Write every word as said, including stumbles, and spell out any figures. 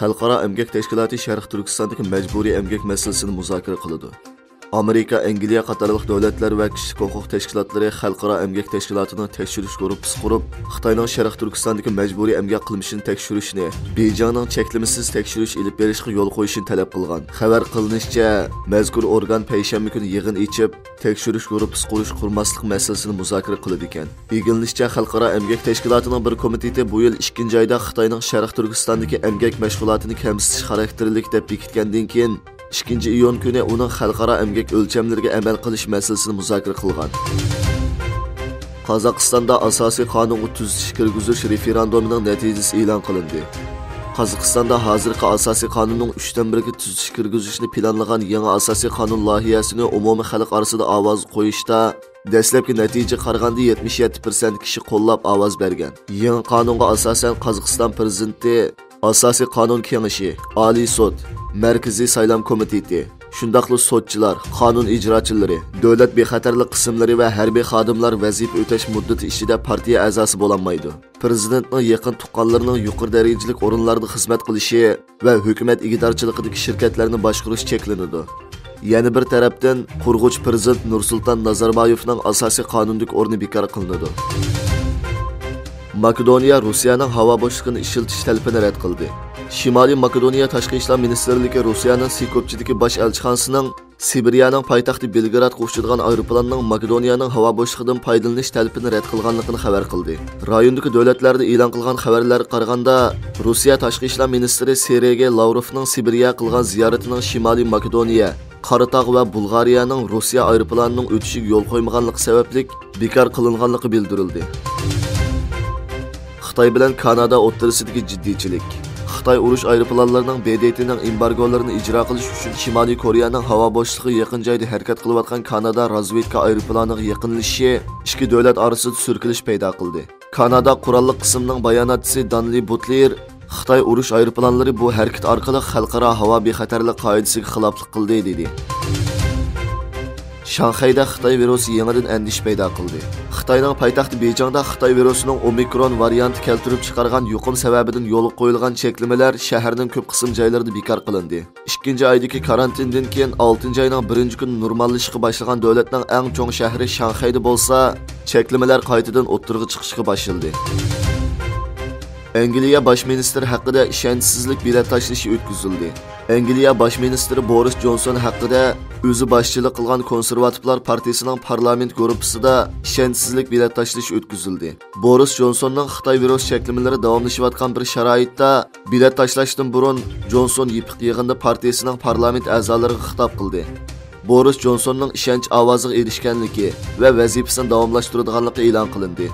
خەلقئارا ئەمگەك تەشكىلاتى شەرقىي تۈركىستاندىكى مەجبۇرىي ئەمگەك مەسىلىسىنى مۇزاكىرە قىلىدۇ. ئامېرىكا، ئەنگلىيە قاتارلىق دۆلەتلەر ۋە كىشىلىك ھوقۇق تەشكىلاتلىرى خەلقئارا ئەمگەك تەشكىلاتىنىڭ تەكشۈرۈش گۇرۇپپىسى قۇرۇپ، خىتاينىڭ شەرقىي تۈركىستاندىكى مەجبۇرىي ئەمگەك قىلمىشىنى تەكشۈرۈشنى، بېيجىڭنىڭ چەكلىمىسىز تەكشۈرۈش ئېلىپ بېرىشقا يول قويۇشىنى تەلەپ قىلغان. خەۋەر قىلىنىشىچە، مەزكۇر ئورگان پەيشەنبە كۈنى يىغىن ئېچىپ، تەكشۈرۈش گۇرۇپپىسى قۇرۇش، قۇرماسلىق مەسىلىسىنى مۇزاكىرە قىلىدىكەن. ئىگىلىنىشىچە، خەلقئارا ئەمگەك تەشكىلاتىنىڭ بىر كومىتېتى بۇ يىل ئىككىنچى ئايدا خىتاينىڭ شەرقىي تۈركىستاندىكى ئەمگەك مەشغۇلاتىنى كەمسىتىش خاراكتېرلىك دەپ بېكىتكەندىن كېيىن، ئىككىنچى ئىيۇن كۈنى ئۇنىڭ خەلقئارا ئەمگەك ئۆلچەملىرىگە ئەمەل قىلىش مەسىلىسىنى مۇزاكىرە قىلغان. قازاقىستاندا ئاساسىي قانۇنغا تۈزىتىش كىرگۈزۈش رېفېراندۇمىنىڭ نەتىجىسى ئېلان قىلىندى. قازاقىستاندا ھازىرقى ئاساسىي قانۇننىڭ ئۈچتىن بىرىگە تۈزىتىش كىرگۈزۈشنى پىلانلىغان يېڭى ئاساسىي قانۇن لايىھەسىنى ئومۇمىي خەلق ئارىسىدا ئاۋاز قويۇشتا دەسلەپكى نەتىجىگە قارىغاندا يەتمىش يەتتە پىرسەنت كىشى قوللاپ ئاۋاز بەرگەن. يېڭى قانۇنغا ئاساسەن، قازاقىستان پىرېزىدېنتى، ئاساسىي قانۇن كېڭىشى، ئالىي سوت، مەركىزىي سايلام كومىتېتى، شۇنداقلا سوتچىلار، قانۇن ئىجراچىلىرى، دۆلەت بىخەتەرلىك قىسىملىرى ۋە ھەربىي خادىملار ۋەزىپە ئۆتەش مۇددىتى ئىچىدە پارتىيە ئەزاسى بولالمايدۇ. پىرېزىدېنتنىڭ يېقىن تۇغقانلىرىنىڭ يۇقىرى دەرىجىلىك ئورۇنلاردا خىزمەت قىلىشى ۋە ھۆكۈمەت ئىگىدارچىلىقىدىكى شىركەتلەرنى باشقۇرۇش چەكلىنىدۇ. يەنە بىر تەرەپتىن، قۇرغۇچى پىرېزىدېنت نۇرسۇلتان نازاربايېۋنىڭ ئاساسىي قانۇندىكى ئورنى بىكار قىلىنىدۇ. ماكېدونىيە روسىيەنىڭ ھاۋا بوشلۇقىنى ئىشلىتىش تەلىپىنى رەت قىلدى. شىمالىي ماكېدونىيە تاشقى ئىشلار مىنىستىرلىكى روسىيەنىڭ سىكوپچىدىكى باش ئەلچىخانىسىنىڭ سىبىرىيەنىڭ پايتەختى بېلگرادقا ئۇچىدىغان ئايروپىلاننىڭ ماكېدونىيەنىڭ ھاۋا بوشلۇقىدىن پايدىلىنىش تەلىپىنى رەت قىلغانلىقىنى خەۋەر قىلدى. رايوندىكى دۆلەتلەردە ئېلان قىلغان خەۋەرلەرگە قارىغاندا، روسىيە تاشقى ئىشلار مىنىستىرى سېرگېي لاۋروفنىڭ سىبىرىيە قىلغان زىيارىتىنىڭ شىمالىي ماكېدونىيە، قاراتاغ ۋە بۇلغارىيەنىڭ روسىيە ئايروپىلانىنىڭ ئۆتۈشىگە يول قويمىغانلىقى سەۋەبلىك بىكار قىلىنغانلىقى بىلدۈرۈلدى. خىتاي بىلەن كانادا ئوتتۇرىسىدىكى جىددىيچىلىك. خىتاي ئۇرۇش ئايروپىلانلىرىنىڭ ب د ت نىڭ ئېمبارگولىرىنى ئىجرا قىلىش ئۈچۈن شىمالىي كورېيەنىڭ ھاۋا بوشلۇقىغا يېقىن جايدا ھەرىكەت قىلىۋاتقان كانادا رازۋېدكا ئايروپىلانىغا يېقىنلىشىشى ئىككى دۆلەت ئارىسىدا سۈركىلىش پەيدا قىلدى. كانادا قوراللىق قىسمىنىڭ باياناتچىسى دانلى بۇتلېر خىتاي ئۇرۇش ئايروپىلانلىرى بۇ ھەرىكىتى ئارقىلىق خەلقئارا ھاۋا بىخەتەرلىك قائىدىسىگە خىلاپلىق قىلدى، دېدى. شاڭخەيدە خىتاي ۋىرۇسى يېڭىدىن ئەندىشە پەيدا قىلدى. خىتاينىڭ پايتەختى بېيجىڭدا خىتاي ۋىرۇسىنىڭ ئومىكرون ۋارىيانتى كەلتۈرۈپ چىقارغان يۇقۇم سەۋەبىدىن يولغا قويۇلغان چەكلىمىلەر شەھەرنىڭ كۆپ قىسىم جايلىرىدا بىكار قىلىندى. ئىككىنچى ئايدىكى كارانتىندىن كېيىن ئالتىنچى ئاينىڭ بىرىنچى كۈنى نورماللىشىشقا باشلىغان دۆلەتنىڭ ئەڭ چوڭ شەھىرى شاڭخەيدە بولسا، چەكلىمىلەر قايتىدىن ئوتتۇرىغا چىقىشقا باشلىدى. ئەنگلىيە باش مىنىستىرى ھەققىدە ئىشەنچسىزلىك بېلەت تاشلىشى ئۆتكۈزۈلدى. ئەنگلىيە باش مىنىستىرى بورىس جونسون ھەققىدە ئۆزى باشچىلىق قىلغان كونسېرۋاتىپلار پارتىيىسىنىڭ پارلامېنت گۇرۇپپىسىدا ئىشەنچسىزلىك بېلەت تاشلىشى ئۆتكۈزۈلدى. بورىس جونسوننىڭ خىتاي ۋىرۇس چەكلىمىلىرى داۋاملىشىۋاتقان بىر شارائىتتا بېلەت تاشلاشتىن بۇرۇن جونسون يېپىق يىغىندا پارتىيىسىنىڭ پارلامېنت ئەزالىرىغا خىتاب قىلدى. بورىس جونسوننىڭ ئىشەنچ ئاۋازىغا ئېرىشكەنلىكى ۋە ۋەزىپىسىنى داۋاملاشتۇرىدىغانلىقى ئېلان قىلىندى.